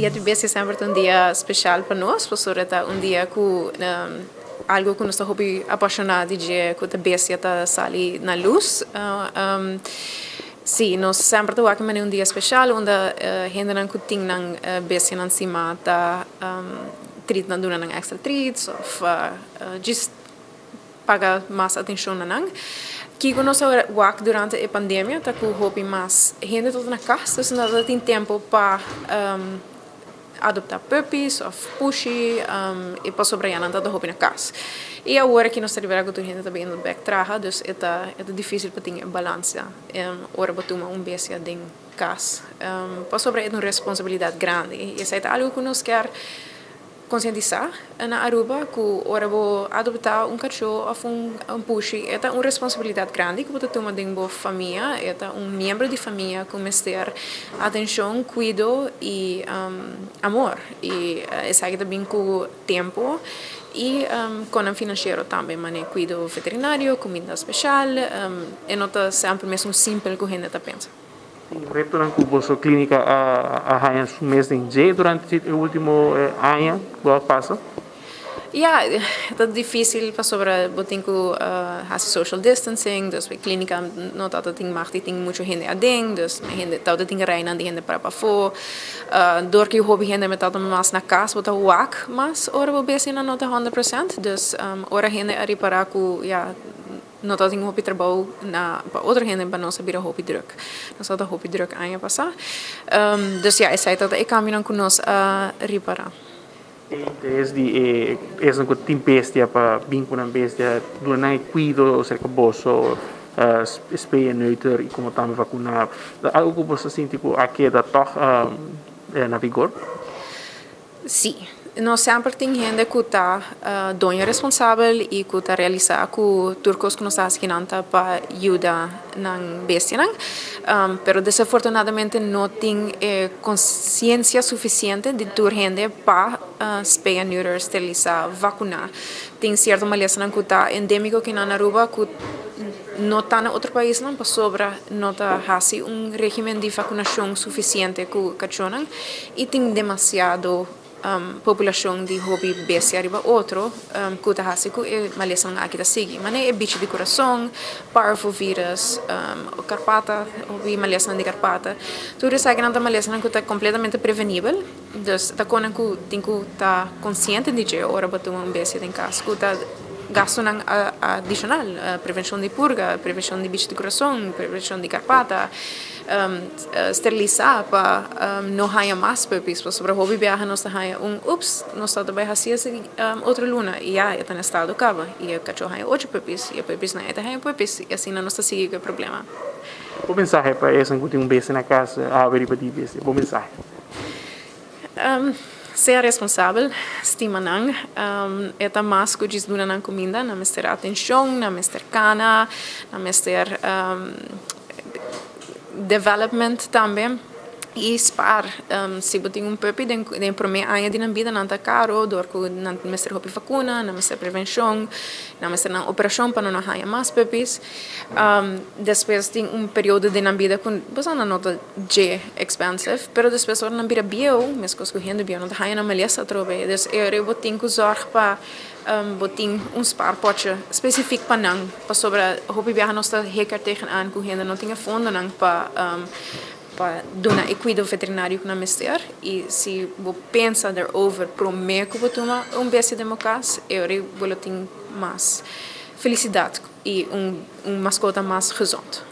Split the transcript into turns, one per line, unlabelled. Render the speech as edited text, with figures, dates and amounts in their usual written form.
Dia di Bestia semper ta un dia special pa nos, pasobra ta un dia cu algo cu nos ta hopi apasiona di dje, cu ta bestia ta sali na luz. Si, nos semper ta wak manera un dia special unda hendenan cu tin nan bestianan stima ta treat nan, duna nan extra treats of djis paga mas atencion na nan. Kico nos a wak durante e pandemia ta cu hopi mas hende ta na cas, dus no ta tin tempo pa adopta puppies of pushi y pasobra ya nan ta hopi na cas. Y awor aki nos ta ripara cu tur hende ta biniendo bek traha, dus e ta e ta dificil pa tin e balansa ora bo tuma un bestia den cas, pasobra e ta un responsabilidad grandi y esey ta algo cu nos kier concientisa na Aruba, cu ora bo adopta un cacho of un pushi, e ta un responsabilidad grandi cu bo ta tuma den bo famia. E ta un miembro di famia cu mester atencion, cuido y amor, y esaki ta bin cu tempo y con financiero tambe, mane cuido veterinario, cuminda special. E no ta semper mes un simpel cu hende ta pensa.
Retonan cu boso clinica a haya su mes den dje durante e ultimo aña cu a pasa?
Ja, ta dificil pasobra bo tin cu haci social distancing, dus e clinica no ta tin mag di tin mucho hende aden, dus hende ta tin rijnan di hende para pafo. Door cu hopi hende ta mas na cas, bo ta wak mas ora bo bestianan no ta 100%, dus ora hende a ripara cu ja, no ta tin hopi trabou na pa otro hende, pa nos a bira hopi druk. Nos ta hopi druk aña pasa. Dus ja, esey ta e cambionan cu nos a ripara.
Interes di esnan cu tin bestia pa bin cu nan bestia, duna nan cuido cerca boso, spay en neuter y como tambe vacuna, algo cu boso sinti cu a keda toch na vigor?
Si, nos semper tin hende cu ta doño responsabel y cu ta realisa cu tur cos cu nos ta haci ta pa yuda nan bestianan, pero desafortunadamente no tin conciencia suficiente di tur hende pa spay and neuter, steriliza, vacuna. Tin cierto malesanan cu ta endemico aki na Aruba cu no ta na otro paisnan pasobra no ta haci un regimen di vacunacion suficiente cu cachonan y tin demasiado poblacion di hopi bestia riba otro cu ta haci cu e malesanan aki ta sigui. Mane e bichi di curason, parvovirus, carpata, hopi malesanan di carpata. Tur esakinan ta malesanan cu ta completamente prevenibel, dus ta cosnan cu tin cu ta consciente di dje ora bo tuma un bestia den cas, cu ta gastonan adicional, prevencion di purga, prevencion di bichi di curason, prevencion di carpata, steriliza pa no haya mas puppies, pasobra hopi biaha nos ta haya un "Ups, nos ta bay haci esaki otro luna" y ya e ta na estado caba y e cacho haya ocho puppies y e puppies nan e ta haya puppies y asina nos ta sigui cu e problema.
Bo mensahe pa esnan cu tin un bestia na cas awe riba Dia di Bestia, bo mensahe?
Sea responsabel, stima nan. E ta mas cu djis duna nan cuminda, nan mester atencion, nan mester cana, nan mester development tambe y spaar. Si bo tin un puppy den prome aña di nan bida, nan ta caro door cu nan mester hopi vacuna, nan mester prevencion, nan mester nan operacion pa no haya mas puppies. Despues tin un periodo den nan bida cu bo sa nan no ta dje expensive, pero despues ora nan bira bieu, mescos cu hende bieu, nan ta haya nan malesa atrobe. Dus e bo tin cu zorg pa bo tin un spaarpotje specific pa nan, pasobra hopi biaha nos ta hek er tegenaan cu hende no tin e fondonan pa duna e cuido veterinario cu nan mester, y si bo pensa erover prome cu bo tuma un bestia den bo cas, e ora bo lo tin mas felicidad y un mascota mas gezond.